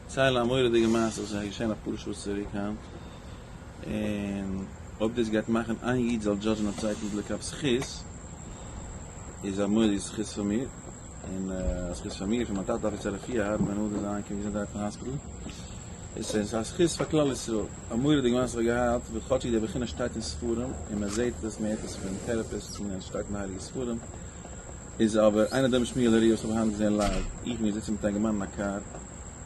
ציילן א מורא'דיגע מעשה וואס איז געשען אפאר שעה צוריק היינט, און אויב דאס גייט מאכן איין איד זאל judge ן א צווייטן איד לכף זכות, איז א מורא'דיגע זכות פאר מיר, און א זכות פאר מיר, פאר מיין טאטע דארף יעצט א רפואה, הארב בן אדם זיין קומט געזונטערהייט פון hospital, עס איז א זכות פאר כלל ישראל, א מורא'דיגע מעשה האב איך געהאט, וואס כאטשיג די בחינה שטייט אין ספרים, און מען זעט עס, מען הערט עס פון therapists און עס שטייט אין הייליגע ספרים, איז אבער איינער דומה שמואל ארי' וואס האב היינט געזען live, איך בין געזיצן מיט א אינגערמאן אין א קאר,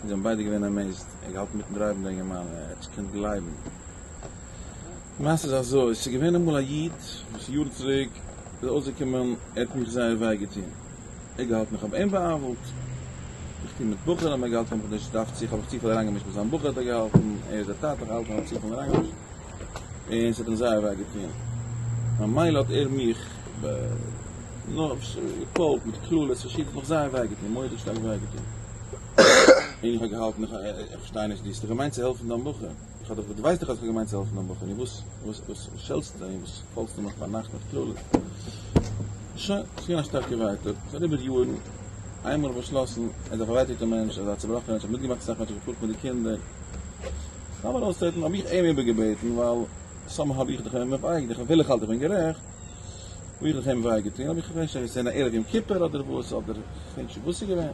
אונז זענען ביידע געווען amazed, ער האט געהאלטן מיטן drive ן דער אינגערמאן, ער האט נישט געקענט גלייבן. די מעשה איז אזוי, ס'איז געווען אמאל א איד וואס יארן צוריק איז אויסגעקומען, ער האט מיך זייער וויי געטון, ער האט געהאלטן איך האב אים בא'עוול'ט, איך טו מיט בחורים, ער האט געהאלטן איך האב מיך נישט געדארפט צו, איך האב מיך צופיל אריינגעמישט מיט זיין בחור האט ער געהאלטן, ער איז דער טאטע, איך האלט איך האב מיך צופיל אריינגעמישט. און ס'האט אים זייער וויי געטון, ממילא האט ער מיך געפאלגט מיט קללות פארשידענע, האט מיך זייער וויי געטון, מורא'דיג שטארק וויי געטון, און איך האב געהאלטן, איך פארשטיי נישט, דו האסט דאך געמיינט צו העלפן דיין בחור, איך האב דאך, דו ווייסט דאך אז איך האב געמיינט צו העלפן דיין בחור, נו וואס וואס וואס שעלטסטו און וואס פאלגסטו מיך ביינאכט מיט קללות? שוין, ס'איז געווען א שטארקע ווייטאג, ס'איז אריבער יארן, איינמאל האב איך באשלאסן, ער איז א פארווייטאגטער מענטש, ער איז א צובראכענער מענטש, ער האט מיטגעמאכט אסאך, ער האט זיך געפלאגט מיט די קינדער, לאמיר אויסטרעטן האב איך אים איבערגעבעטן ווייל סאם האב איך דאך אים וויי געטון, וויל איך האלט איך בין גערעכט, האב איך דאך אים וויי געטון, האב איך כ'ווייס נישט אויב עס איז געווען א ערב יום כיפור אדער וואס אדער כ'דענק נישט וואס ס'איז געווען,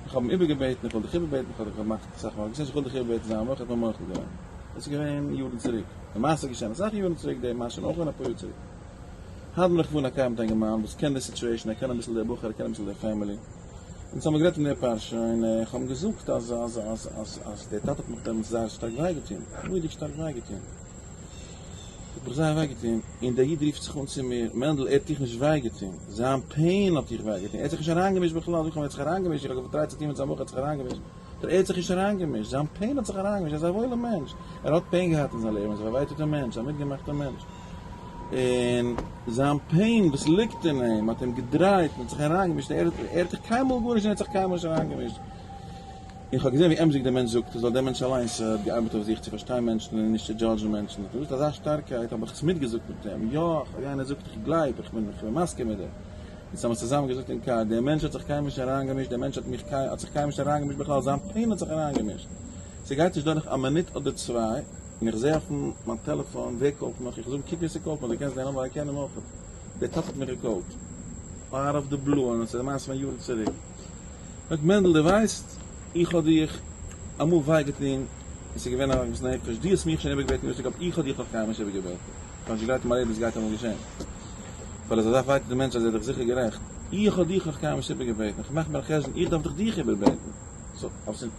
איך האב אים איבערגעבעטן איך וויל דיך איבערבעטן, איך האב דיך געמאכט אסאך מאל, איך וויל דיך איבערבעטן זיי מוחל האט מיר מוחל געווען, דאס איז געווען יארן צוריק, די מעשה איז געשען אסאך יארן צוריק, די מעשה איז אויך געווען אפאר יאר צוריק, היינט בין איך געפארן א קאר מיט א אינגערמאן וואס קען די situation, ער קען אביסל די בחור, ער קען אביסל די family. אונז האמיר גערעדט אין די פרשה און איך האב אים געזאגט אז אז אז אז אז דער טאטע האט מיך דעמאלטס זייער שטארק וויי געטון, מורא'דיג שטארק וויי געטון, האט מיך זייער וויי געטון, און דער איד רופט זיך אן צו מיר, מענדל ער האט דיך נישט וויי געטון, זיין pain האט דיך וויי געטון, ער האט זיך נישט אריינגעמישט בכלל, זאג איך אים ער האט זיך אריינגעמישט, איך האב געטרייט צו טון מיט זיין בחור ער האט זיך אריינגעמישט, ער האט זיך נישט אריינגעמישט, זיין pain האט זיך אריינגעמישט, ער איז א וואוילער מענטש, ער האט pain געהאט אין זיין לעבן, ער איז א פארווייטאגטער מענטש, א מיטגעמאכטער מענטש. און זיין pain וואס ליגט אין אים האט אים געדרייט און האט זיך אריינגעמישט, ער האט זיך קיינמאל גארנישט און ער האט זיך קיינמאל נישט אריינגעמישט. איך האב געזען ווי אמת'דיג דער מענטש זאגט עס, ווייל דער מענטש אליינס האט געארבעט אויף זיך צו פארשטיין מענטשן און נישט צו judge ן מענטשן, האט ער געזאגט אזא שטארקייט האב איך עס מיטגעזאגט מיט אים, יא, ווי איינער זאגט איך גלייב, איך בין מסכים מיט דיר. אונז האבן עס צוזאמען געזאגט אין קאר, דער מענטש האט זיך קיינמאל נישט אריינגעמישט, דער מענטש האט מיך האט זיך קיינמאל נישט אריינגעמישט בכלל, זיין pain האט זיך אריינגעמישט. ס'גייט נישט דורך א מינוט אדער צוויי, און איך זעה אויפן מיין טעלעפאן ווער call ט מיך, איך זאג אים קוק ווער ס' call ט מיך, דו קענסט די נאמבער, איך קען אים אויך, דער טאטע האט מיך גע call ט, out of the blue, און עס איז א מעשה פון יארן צוריק, זאגט מענדל דו ווייסט, איך האב דיך אמאל וויי געטון, און ס'איז געווען א עגמת נפש, דו האסט מיך שוין איבערגעבעטן יוסי אבער איך האב דיך נאך קיינמאל נישט איבערגעבעטן, איך האב נישט געגלייבט אין מיין לעבן עס גייט אמאל געשען, ווייל ער איז אזא פייטענדער מענטש אז ער איז דאך זיכער גערעכט, איך האב דיך נאך קיינמאל נישט איבערגעבעטן, איך מאך מיר א חשבון איך דארף דאך דיך איבערבעטן, so אבער ס'איז.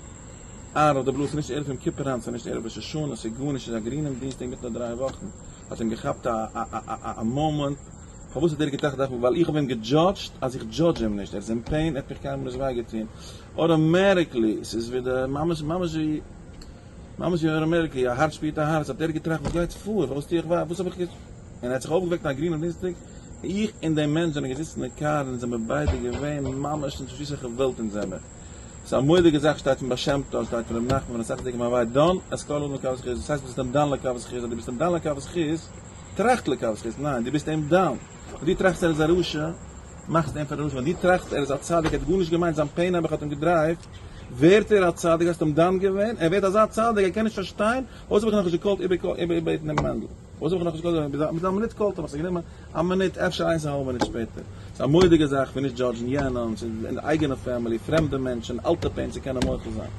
out of the blue, ס'איז נישט ערב יום כיפור היינט, ס'איז נישט ערב ראש השנה, ס'איז גארנישט, ס'איז א גרינעם דינסטאג אינמיטן די דריי וואכן, האט אים געכאפט א א א א א מאמענט, פארוואס האט ער געטראכט דארף ווייל איך האב אים גע judge ט אז איך judge אים נישט, ער איז אין pain, ער האט מיך קיינמאל נישט וויי געטון, automatically, ס'איז ווי די ממש ממש ווי ממש ווי automatically, א הארץ שפירט א הארץ, האט ער געטראכט וואס גייט פאר, פארוואס טו איך וויי, וואס האב איך געטון, און ער האט זיך אויפגעוועקט אין א גרינעם דינסטאג, איך און דעם מענטש זענען געזיצן אין קאר און זעמיר ביידע געווען ממש אין צווישעכע וועלט אונז זעמיר. ס'איז א מורא'דיגע זאך שטייט פון בעל שם טוב, שטייט פון רבי נחמן פון אסאך צדיקים הווי דן את כל אדם לכף זכות, דאס הייסט ביסט אים דן לכף זכות, אז דו ביסט אים דן לכף זכות, טראכט לכף זכות, ניין דו ביסט אים דן, ווען דו טראכסט ער איז א רשע, מאכסטו אים פאר א רשע, ווען דו טראכסט ער איז א צדיק, ער האט גארנישט געמיינט, זיין pain נעבעך האט אים געדרייווט, ווערט ער א צדיק, האסט אים דן געווען, ער ווערט אזא צדיק, ער קען נישט פארשטיין, פארוואס האב איך נאכנישט גע call ט איבערבעטן דעם מענדל? וואס האב איך נאכנישט געקאלט? מיט א מינוט call ט ער מיך, ס'האט גענומען א מינוט, אפשר איינס און א האלב מינוט שפעטער. ס'איז א מורא'דיגע זאך פון נישט judge ן יענעם, ס'איז אין די אייגענע family, פרעמדע מענטשן, אלטע pain צו קענען מוחל זיין.